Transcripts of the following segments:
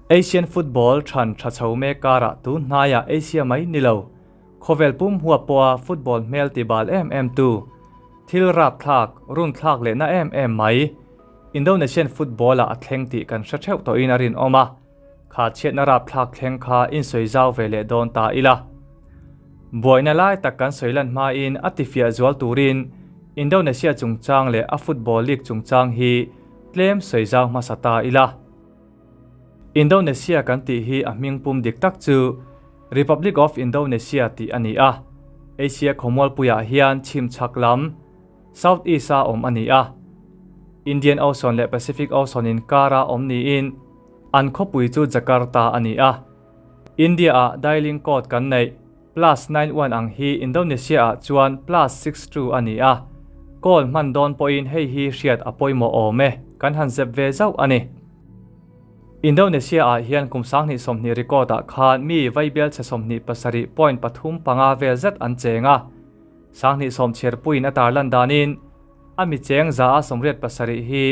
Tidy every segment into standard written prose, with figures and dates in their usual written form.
Asian football than tha chho mek karah tun hnaiah Asia mai ni lo, khawvel pum huap pawha football hmel ti bal em em tu, thil rapthlak, runthlak leh na em em mai Indonesian football ah a thleng tih kan hre theuh tawhin a rinawm a, kha chhiatna rapthlak thleng kha insawi zau ve leh dawn ta ila. Buaina lai tak kan sawi lan hmain a tifiah zual turin Indonesia chungchang leh a football league chungchang hi tlem sawi zau hmasa ta ila. Indonesia kan tih hi a hming pum dik tak chu Republic of Indonesia tih a ni a. Asia khawmualpuiah hian chhim chhak lam, South East-a awm a ni a. Indian Ocean leh Pacific Ocean inkara awm niin an khawpui chu Jakarta a ni a. India-ah dialing code kan neih plus 91 ang hi Indonesia-ah chuan plus 62 a ni a, call hman dawn pawhin hei hi hriat a pawimawh awm e, kan han zep ve zauh a ni. Indonesia-ah hian kum 2020 record-ah khan mi vaibel chhe 27.35 vel zet an cheng a, 2010 chhiarpuiin a tarlan danin a mi cheng 187 hi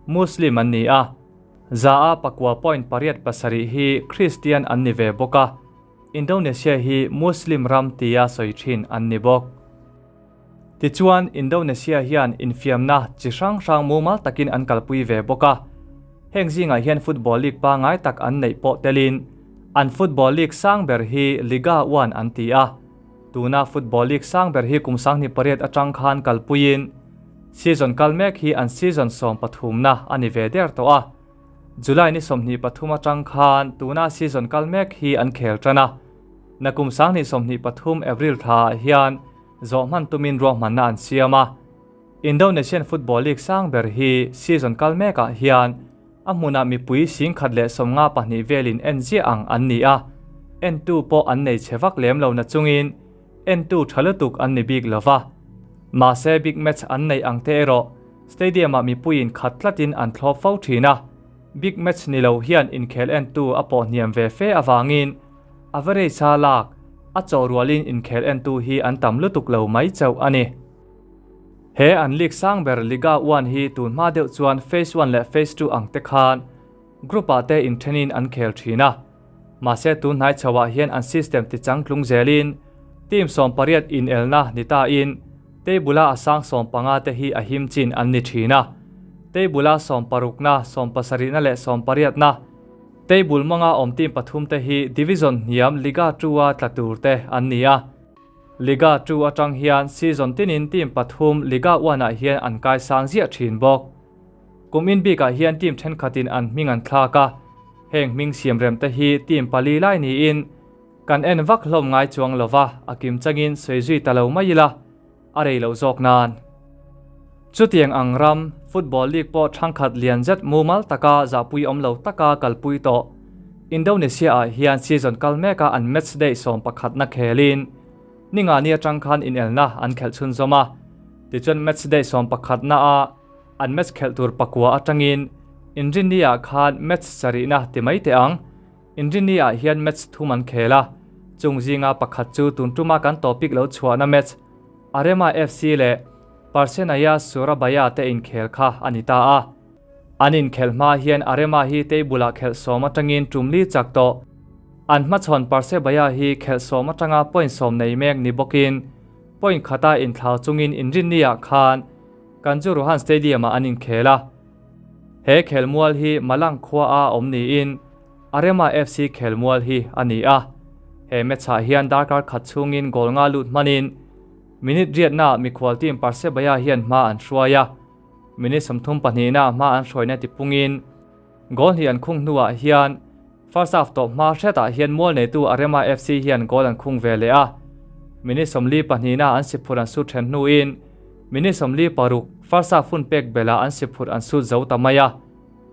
Muslim an ni a, 9.87 hi Kristian an ni ve bawk a. Indonesia hi Muslim ram tia sawi thin an ni bawk. Tichuan, Indonesia hian infiamna chi hrang hrang mumal takin an kalpui ve bawk a. Heng zingah hian football league pangngai tak an neih pawh telin, an football league sang ber hi Liga 1 an ti a. Tuna football league sang ber hi kum 2008 atang khan kalpuiin, season kal mek hi an season 13na a ni ve der tawh a. July ni 23 atang khan tuna season kal mek hi an khel tan a. Nakum 2023 April thlaah hian zawh hman tumin ruahmanna an siam a. Indonesian Football League sang ber hi season kal mekah hian a hmunah mipui 152 velin en ziah ang an ni a. Entu pawh an nei che vak lem lo na chungin entu tha lutuk an ni bik lova. Mahse big match an nei ang te erawh Stadium-ah mipuiin khat tlatin an thlawp fo thin a, big match ni lo hian inkhel entu a pawh hniam ve fe avangin average-a lak a chawh rualin inkhel entu hi an tam lutuk lo mai chauh a ni. He an league sang ber Liga 1 hi tun hma deuh chuan Phase 1 leh Phase 2 ang te khan group-ah te inthenin an khel thin a, mahse tun hnai chhoah hian an system ti changtlung zelin team 18 inelna ni tain table-a a sang 15 te hi a him chin an ni thin a. Table-a 60na, 70na leh 80na table manga awm team pathum te hi division hniam Liga 2-a tla tur te an ni a. Liga 2 atang hian season tinin team pathum Liga 1-ah hian an kai sang ziah thin bawk. Kum in bikah hian team thenkhatin an hming an thlak a, heng hming siam rem te hi team pali lai niin kan en vak hlawm ngai chuang lova, a kim changin sawi zui ta lo mai ila, a rei loh zawk nan. Chutiang ang ram, football league pawh thangkhat lian zet mumal taka zahpui awm lo taka kalpui tawh Indonesia-ah hian season kal meka an match day 11na khelin ningani atang khan inelna an khelh chhunzawm a, tichuan match day 11na a An match khelh tur pakua atangin Inrinni-ah khan match sarihna ti mai teh ang. Inrinni-ah hian match thum an khel a, chung zinga pakhat chu tun tuma kan topic lo chhuahna match Arema FC leh Persenaya Surabaya te inkhel kha a ni ta a. An inkhelh hma hian Arema hi table-ah khelh 10 atangin tum li chak tawh. An hmachhawn Persebaya hi khelh 10 atanga point 10 nei mek ni bawkin point khata inthlau chungin Inrinni-ah khan Kanjuruhan Stadium-ah an inkhel a. He khelmual hi Malang khuaa awm niin Arema FC khelmual hi a ni a. He match-ah hian darkar khat chhungin goal nga lut hmanin minute riatnaah mikhual team Persebaya hian hma an hruai a. Minute 32naah hma an hruaina tipungin goal hnih an khung hnuah hian first half tawp hma hretah hian mual neitu Arema FC hian goal an khung ve leh a. Minute 42naah an siphurh an sut then hnuin minute 46 first half hun pek belah an siphurh an sut zo ta mai a.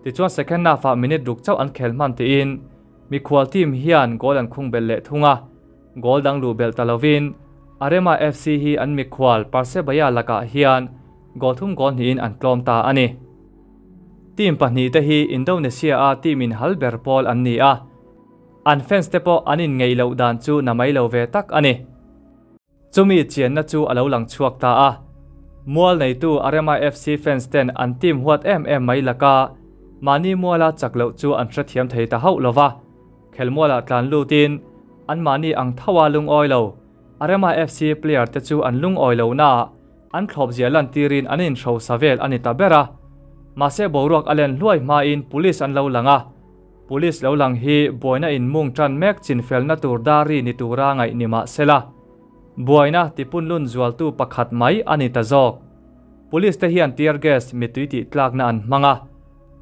Tichuan second half-ah minute ruk chauh an khel hman tiin mikhual team hian goal an khung belh leh thung a. Goal dang luh belh ta lovin Arema FC hi an mikhual Persebaya lakah hian goal thum goal hnihin an tlawm ta a ni. Team pahnih te hi Indonesia-a team in hal ber pawl an ni a, an fans te pawh an inngeih loh dan chu na mai lo ve tak a ni. Chumi chianna chu a lo lang chhuak ta a, mual neitu Arema FC fans ten an team huat em em mai laka Mahni muala chak loh chu an hrethiam thei ta hauh lo va, khelmualah tlan lutin anmahni ang tho a lungawi lo. Arema FC player te chu an lungawi lo naah an thlawp zia lantirin an inhrosa vel a ni ta ber a. Mahse boruak a len hluai hmain police an lo lang a. Police lo lang hi buaina inmung tan mek chinfelna tur dari ni tura ngaih ni mah sela, buaina tipunlun zualtu pakhat mai a ni ta zawk. Police te hian tear gas mittui tih tlakna an hmang a,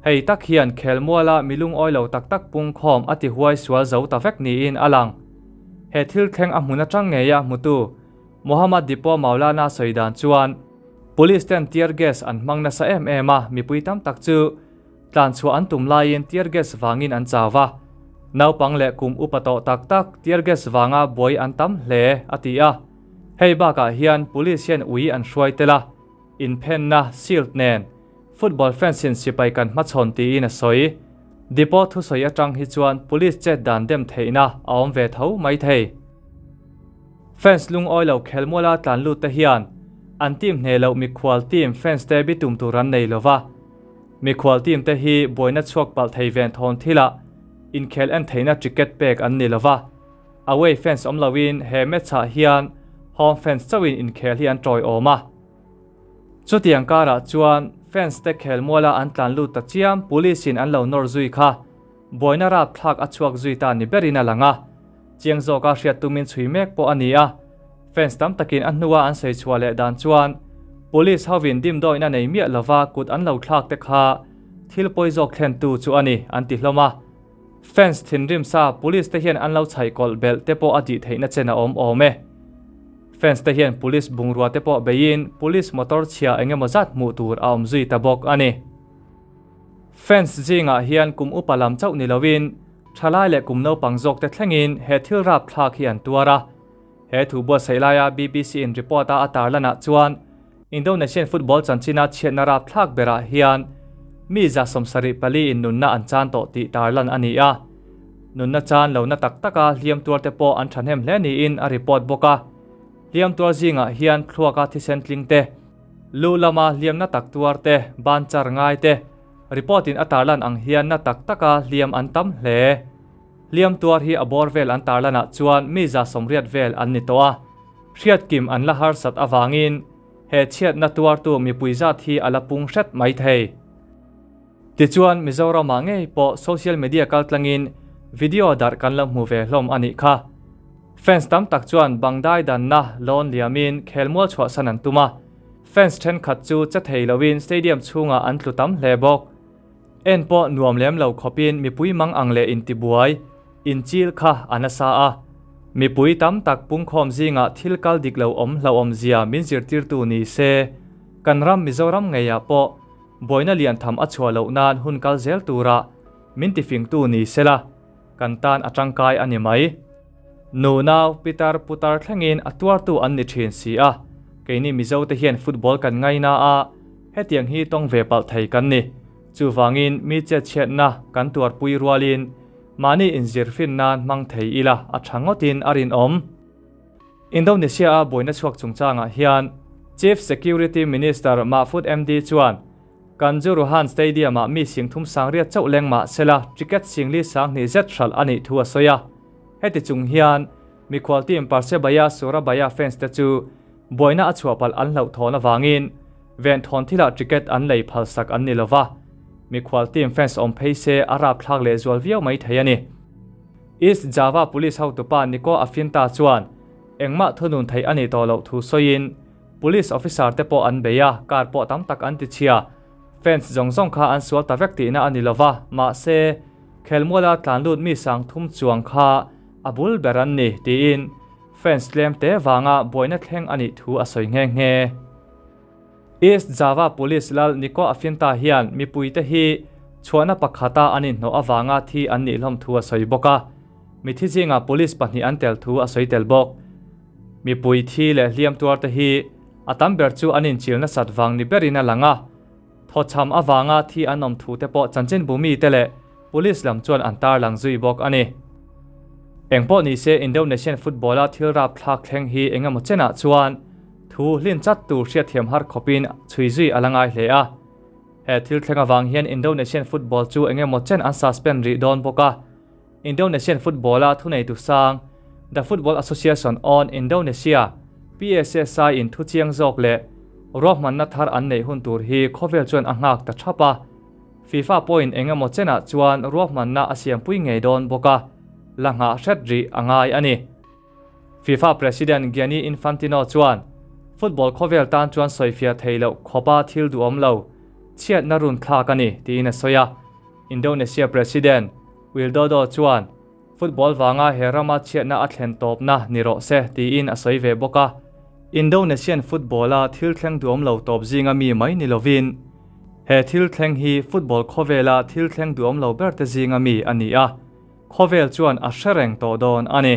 hei tak hian khelmuala mi lungawi lo tak tak pungkhawm a ti huai sual zo ta vek niin a lang. He thil thleng a hmun atang ngeia hmutu Mohammad Dipo Maulana sawi dan chuan Police ten tear gas an hmang nasa em em a, mipui tam tak chu tlan chhuah an tum laiin tear gas vangin an chau va, naupang leh kum upa tawh tak tak tear gas vanga buai an tam hle, a ti a. Hei bakah hian Police hian ui an hruai tel a, inphenna, shield, nen football fans in sipai kan hmachhawn tiin a sawi. Depot thusawi atang hi chuan Police chet dan dem theihna a awm ve tho mai thei. Fans lungawi lo khelmuala tlan lut te hian an team hneh loh mikhual team fans te bitum tur an nei lova. Mikhual team te hi buaina chhuak palh thei ven thawn thilah inkhel en theihna ticket pek an ni lova. Away fans awm loin he match ah hian home fans chauhin inkhel hi an tawiawm a. Chutiang karah chuan fans te khelmuala an tlan lut ta chiam police in an lo nawr zui kha buaina rapthlak a chhuak zui ta ni berin a lang a. Chiang zawka hriat tumin chhui mek pawh a ni a. Fans tam takin a hnua an sawi chhuah leh dan chuan police hovin dimdawihna nei miah lova kut an lo thlak te kha thil pawi zawk thlentu chu a ni an ti hlawm a. Fans thinrim sa police te hian an lo chhaih kawlh belh te pawh a tih theihna chen a awm awm e. Fans te hian police bungrua te pawh beiin police motor chhia eng emaw zat hmuh tur a awm zui ta bawk a ni. Fans zingah hian kum upa lam chauh ni loin thalai leh kum naupang zawk te thlengin he thil rapthlak hi an tuar a. He thu buatsaih laia BBC in report a a tarlanah chuan Indonesian football chanchina chhiatna rapthlak berah hian mi 74 in nunna an chan tawh tih tarlan a ni a. Nunna chan lohna tak taka hliam tuar te pawh an thahnem hle niin a report bawk a. Hliam tuar zingah hian thluaka thisen tling te, lu lama hliamna tak tuar te, ban char ngai te, report in a tarlan ang hian na tak taka hliam an tam hle. Hliam tuar hi a bawr vel an tarlanah chuan mi 80 vel an ni tawh a. Hriatkim an la harsat avangin he chhiatna tuartu mipui zat hi a la pung hret mai thei. Tichuan, Mizoramah ngei pawh social media kaltlangin video darh kan lo hmu ve hlawm a nih kha. Fans tam tak chuan bangdai danna lawn liamin khelmual chhuahsan an tum a, fans thenkhat chu che thei loin stadium chhungah an tlu tam hle bawk. En pawh nuam lem lo khawpin mipui mang ang leh intibuai, inchil kha a nasa a. Mipui tam tak pungkhawm zingah thil kal dik lo awm hlauhawm zia min zirtirtu ni se, kan ram Mizoram ngeiah pawh buaina lian tham a chhuah loh nan hun kal zel tura min tifingtu ni sela, kan tan a tangkai a ni mai. Nu nau, pitar putar thlengin a tuartu an ni thin si a, keini Mizo te hian football kan ngaina a, hetiang hi tawng ve palh thei kan ni. Chuvangin mi chetchhiatna kan tuarpui rualin mahni inzirfin nan hmang thei ila a tha ngawtin a rinawm. Indonesia-a buaina chhuak chungchangah hian Chief Security Minister Mahfud MD chuan Kanjuruhan Stadium-ah mi 38 chauh leng mah sela ticket 42 zet hralh a nih thu a sawi a. Heti chung hian mikhual team Persebaya Surabaya fans te chu buaina a chhuah palh an hlauh thawn avangin ven thawn thilah ticket an lei phalsak an ni lova. Mikhual team fans awm phei se a rapthlak leh zual viau mai thei a ni. East Java Police hotupa Niko Afinta chuan engmah thunun theih a nih tawh loh thu sawiin Police officer te pawh an bei a, car pawh tam tak an ti chhia. Fans zawng zawng kha an sual ta vek tihna a ni lova, mahse, khelmuala tlan lut mi 30 chuang kha a bul ber an ni, tiin fans tlem te vanga buaina thleng a nih thu a sawi nghe nghe. East Java Police lal Niko Afinta hian mipuite hi chhuahna pakhata an inhnawh avanga thi an nih hlawm thu a sawi bawk a, mithi zingah police pahnih an tel thu a sawi tel bawk. Mipui thi leh hliam tuar te hi a tam ber chu an inchil nasat vang ni berin a lang a, thawchham avanga thi an awm thu te pawh chanchinbu mi te leh police lam chuan an tarlang zui bawk a ni. Engpawh ni se Indonesian football-a thil rapthlak thleng hi eng emaw chenah chuan thu hlin chat tur hriatthiam har khawpin chhui zui a la ngai hle a. He thil thleng avang hian Indonesian football chu eng emaw chen an suspend rih dawn bawk a. Indonesian football-a thuneitu sang, The Football Association on Indonesia, PSSI, in thuchiang zawk leh ruahmanna thar an neih hun tur hi khawvel chuan a nghak ta thap a. FIFA pawhin eng emaw chenah chuan ruahmanna a siampui ngei dawn bawk a, la nghah hret rih a ngai a ni. FIFA President Gianni Infantino chuan, Football khawvel tan chuan sawifiah thei loh khawpa thil duhawm lo, chhiatna run thlak a ni, tiin a sawi a. Indonesia President Widodo chuan, Football vanga he rama chhiatna a thlen tawpna ni rawh se, tiin a sawi ve bawk a. Indonesian football-a thil thleng duhawm lo tawp zinga mi mai ni lovin, he thil thleng hi football khawvela thil thleng duhawm lo berte zinga mi a ni a, khawvel chuan a hre reng tawh dawn a ni.